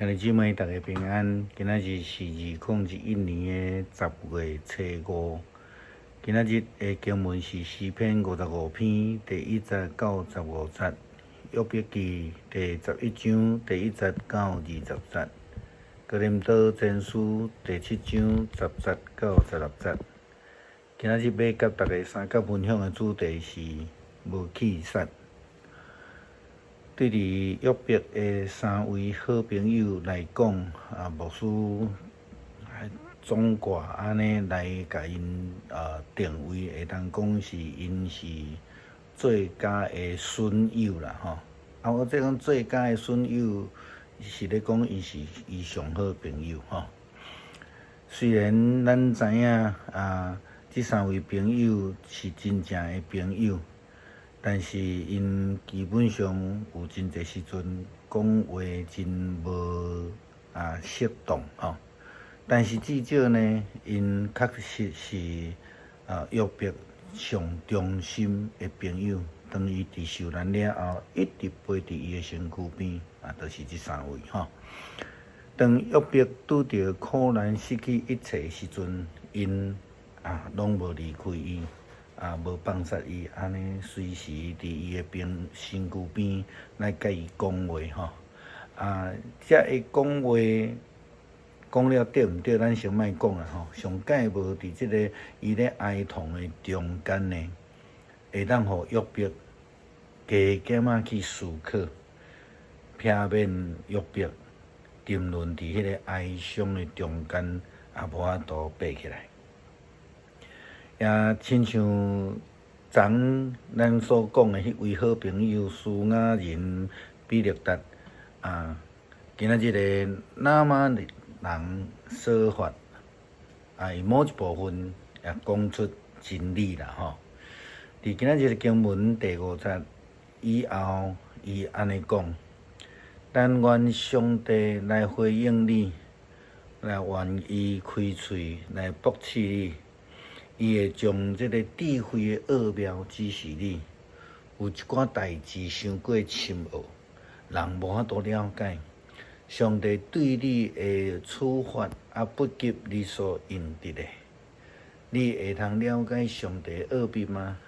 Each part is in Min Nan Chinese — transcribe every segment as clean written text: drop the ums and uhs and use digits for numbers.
兄弟姊妹，大家平安。今仔日是2021年的10月初五。今仔日的經文是詩篇55篇第1節到15節，約伯記第11章第1節到20節，哥林多前書第7章10節到16節。今仔日欲佮大家相佮分享的主題是無氣節。對佇約伯的三位好朋友來講，牧師總括按呢來共𪜶定位，會當講是𪜶是最佳的損友啦吼。我這講最佳的損友，是咧講伊是伊上好朋友吼。雖然咱知影啊，這三位朋友是真正的朋友。但是𪜶基本上有真濟時陣講話真無適當吼，但是至少呢，𪜶確實是約伯上忠心的朋友。當伊佇受難了後，一直陪佇伊的身軀邊，就是這三位吼。當約伯拄著苦難失去一切時陣，𪜶攏無離開伊。無放殺伊，按呢隨時佇伊的邊身軀邊來共伊講話吼。遮的講話講了對毋對？咱先莫講啦吼。上蓋無佇這个伊咧哀痛的中間呢，會當予約伯加減仔去思考，避免約伯沉淪佇彼个哀傷的中間，也無法度爬起來。也親像昨咱所講的彼位好朋友書亞人比勒達啊，今仔日个拿瑪人瑣法啊，伊某一部分也講出真理啦吼。佇今仔日經文第五節以後，伊按呢講：但願上帝來回應你，來願伊開喙來駁斥你。伊會將這个智慧的奧妙指示你，有一寡代誌傷過深奧，人無法度了解。上帝對你的處罰也不及你所應得的。你會通了解上帝的奧秘嗎？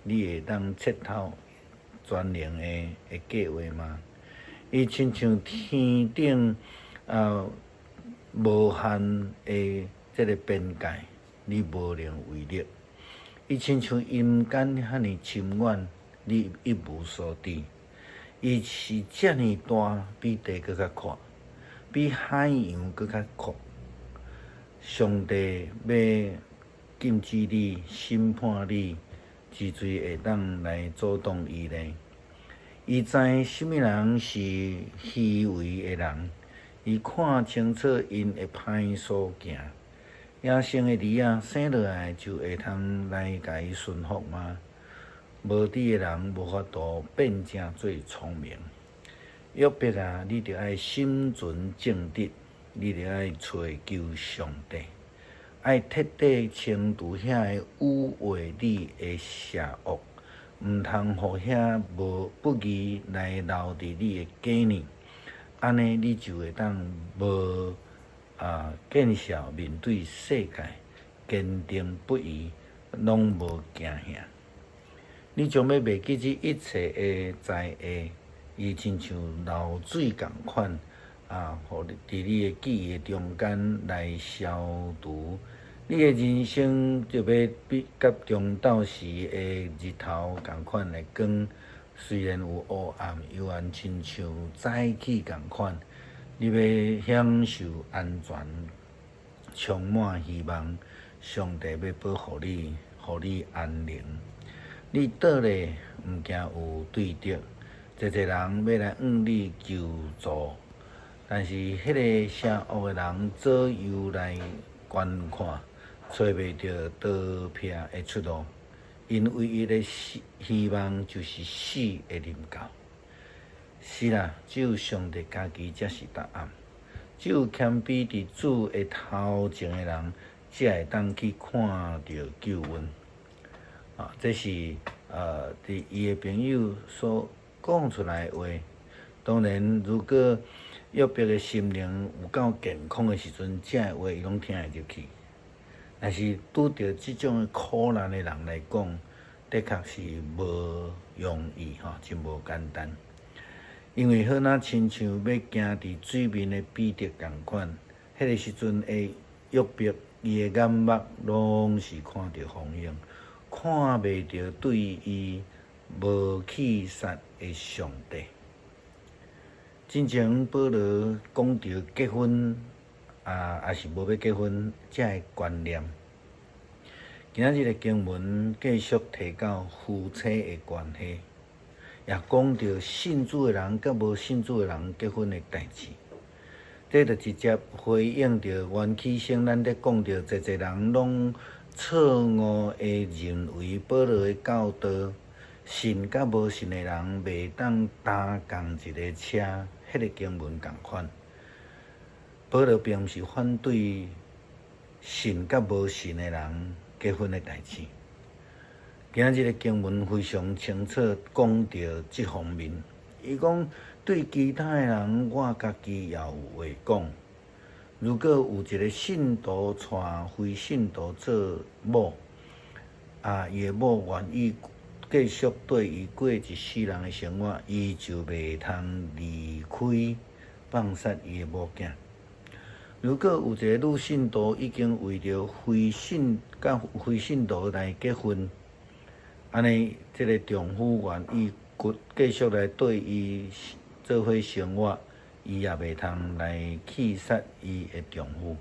你會當徹透全能的計劃嗎？伊親像天頂無限的這个邊界。你無能為力，伊親像陰間遐爾深遠，你一無所知。伊是遮爾大，比地閣較闊，比海洋閣較闊。上帝欲禁止你、審判你，是誰會當來阻擋伊呢？伊知啥物人是虛偽的人，伊看清楚𪜶的歹所行。野生的驢仔生落來就會通來共伊馴服嗎？無知的人無法度變成做聰明。約伯啊，你著愛心存正直，你著愛揣求上帝，愛徹底清除遐個污穢你的邪惡，毋通予遐無不義來留佇你的家裡，按呢你就會當無見笑面對世界，堅定不移，攏無驚嚇。你將欲袂記這一切的災禍，伊親像流水仝款，予你佇你的記憶中間來消除。你的人生就欲比佮中晝時的日頭仝款的光，雖然有烏暗，猶原親像早起仝款。你欲享受安全，充滿希望，上帝欲保護你，予你安寧。你倒咧，毋驚有對敵，濟濟人欲來向你求助，但是彼个邪惡的人左右來觀看，揣袂著逃避的出路，𪜶唯一的希望就是死的臨到。是啦，只有上帝家己才是答案。只有謙卑佇主的頭前的人，才會當去看著救恩。這是佇伊的朋友所講出來的話。當然，如果約伯的心靈有夠健康的時陣，這个話伊攏聽會入去。但是拄著這種的苦難的人來講，的確是無容易吼，真無簡單。因為好若親像欲行佇水面的彼得仝款，彼个時陣的約伯，伊的眼目攏是看著風湧，看袂著對伊無棄殺的上帝。進前保羅講著結婚啊，抑是無欲結婚這个觀念。今仔日的經文繼續提到夫妻的關係，也講著信主的人佮無信主的人結婚的代誌。這就直接回應著原起先咱咧講著，濟濟人攏錯誤的認為保羅的教導，信佮無信的人袂當搭仝一个車，彼个經文仝款。保羅並毋是反對信佮無信的人結婚的代誌。今仔日的經文非常清楚講著這方面，伊講對其他的人，我家己也有話講。如果有一个信徒娶非信徒做某，啊，伊的某願意繼續綴伊過一世人的生活，伊就袂通離開放殺伊的某囝。如果有一个女信徒已經為著非信佮非信徒來結婚，按呢，這个丈夫願意繼續來綴伊做伙生活，伊也袂通來棄殺伊的丈夫，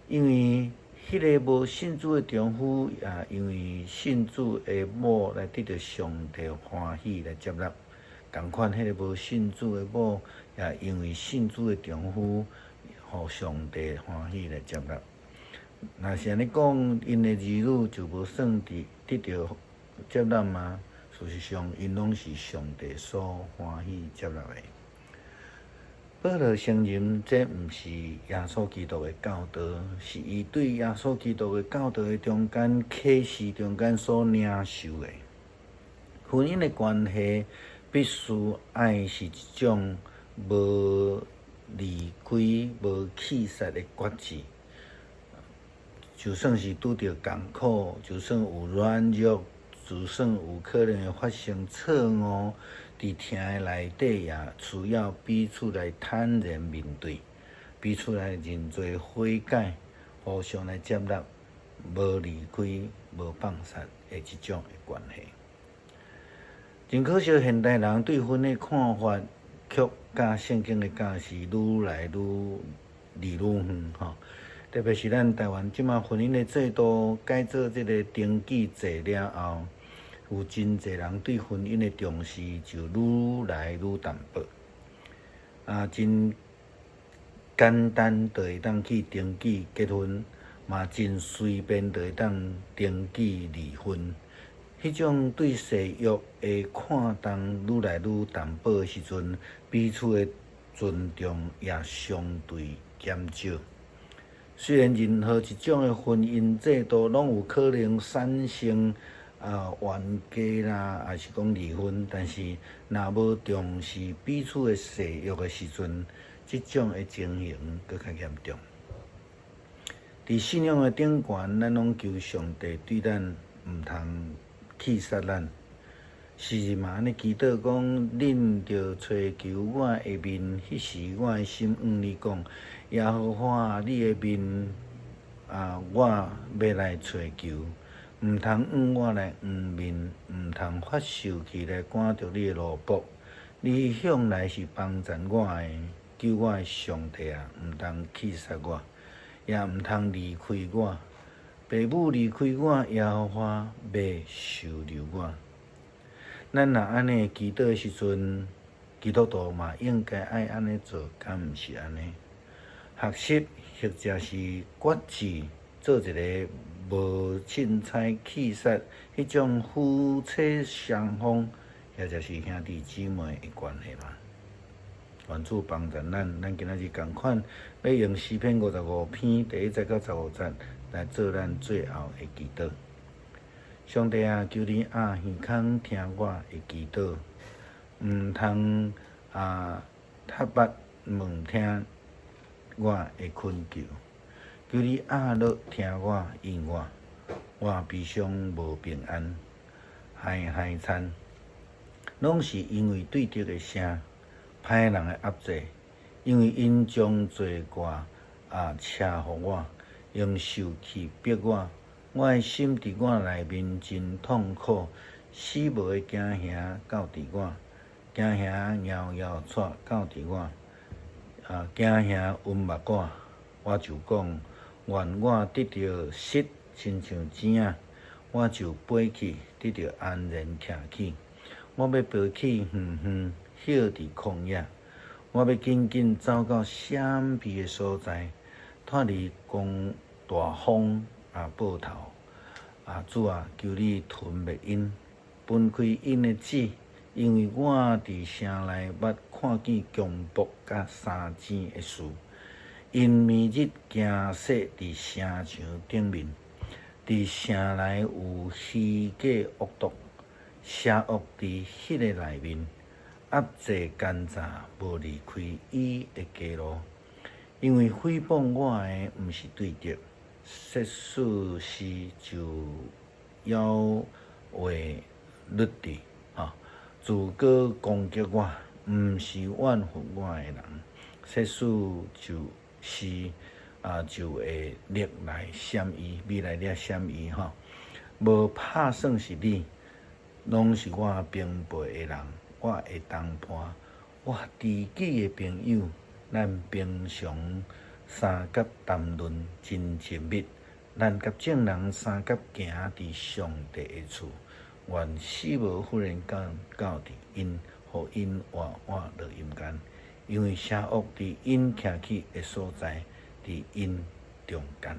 因為彼个無信主的丈夫也因為信主的某來得著上帝歡喜來接納，仝款彼个無信主的某也因為信主的丈夫，予上帝歡喜來接納。若是按呢講，𪜶的兒女就無算佇得著接納嗎？事實上，𪜶攏是上帝所歡喜接納的。保羅承認，這毋是耶穌基督的教導，是伊對耶穌基督的教導的中間啟示中間所領受的。婚姻的關係必須愛是一種無離開、無棄殺的決志。就算是拄著艱苦，就算有軟弱，就算有可能會發生錯誤，佇疼的內底也需要彼此來坦然面對，彼此來認罪悔改，互相來接納，無離開、無放殺的這種的關係。真可惜，現代人對婚的看法，卻佮聖經的教示愈來愈離愈遠吼。特別是咱台灣這馬婚姻的制度改做這个登記制了後，有真濟人對婚姻的重視就愈來愈淡薄。啊，真簡單就會當去登記結婚，嘛真隨便就會當登記離婚。彼種對誓約的看重愈來愈淡薄的時陣，彼此的尊重也相對減少。雖然任何一種的婚姻制度攏有可能產生啊冤家啦，抑是講離婚，但是若無重視彼此的誓約的時陣，這種的情形閣較嚴重。佇信仰的頂懸，咱攏求上帝對咱毋通棄殺咱。時時嘛按呢祈禱講，恁著揣求我的面，彼時我的心向你講，耶和華你的面啊，我欲來揣求，毋通向我來掩面，毋通發受氣來趕逐你的奴僕。你向來是幫贊我的，救我的上帝啊，毋通棄殺我，也毋通離開我。父母離開我，耶和華欲收留我。咱若按呢祈禱的時陣，基督徒嘛應該愛按呢做，敢毋是按呢？學習或者是決志做一个無凊彩棄殺彼種夫妻雙方，或者是兄弟姊妹的關係嘛。願主幫助咱，咱今仔日仝款欲用詩篇55篇第一節到15節來做咱最後的祈禱。上帝啊，求你掩耳孔聽我的祈禱，毋通啊，塌目聞聽我的懇求，求你壓落聽我應我，我悲傷無平安，害害慘，攏是因為對敵的聲，歹人的壓制，因為𪜶將罪過車予我，用受氣逼我，我的心佇我內面真痛苦，死無的驚嚇到佇我，驚嚇搖搖掣到佇我，驚嚇溫目我，我就講，願我得著失，親像錢仔，我就飛去，得著安然徛起。我欲爬去遠遠，歇佇曠野。我欲緊緊走到閃避的所在，脫離狂大風暴濤。主啊，求你吞滅𪜶，分開𪜶的舌，因為我佇城內捌看見強暴佮三錢的事。𪜶暝日行踅佇城牆頂面，佇城內有虛假惡毒，邪惡佇彼个內面，壓制奸詐無離開伊的家路。因為誹謗我的毋是對敵，設使是就枵話律佇，自高攻擊我，毋是怨恨我的人，設使就是就會歷來閃伊，未來掠閃伊吼。無拍算是你，攏是我朋輩的人，我的同伴，我知己的朋友，咱平常相佮談論真親密，咱佮眾人相佮行佇上帝的厝，願死無忽然降到佇𪜶，予𪜶活活落陰間，因為邪惡佇𪜶徛起的所在，佇𪜶中間。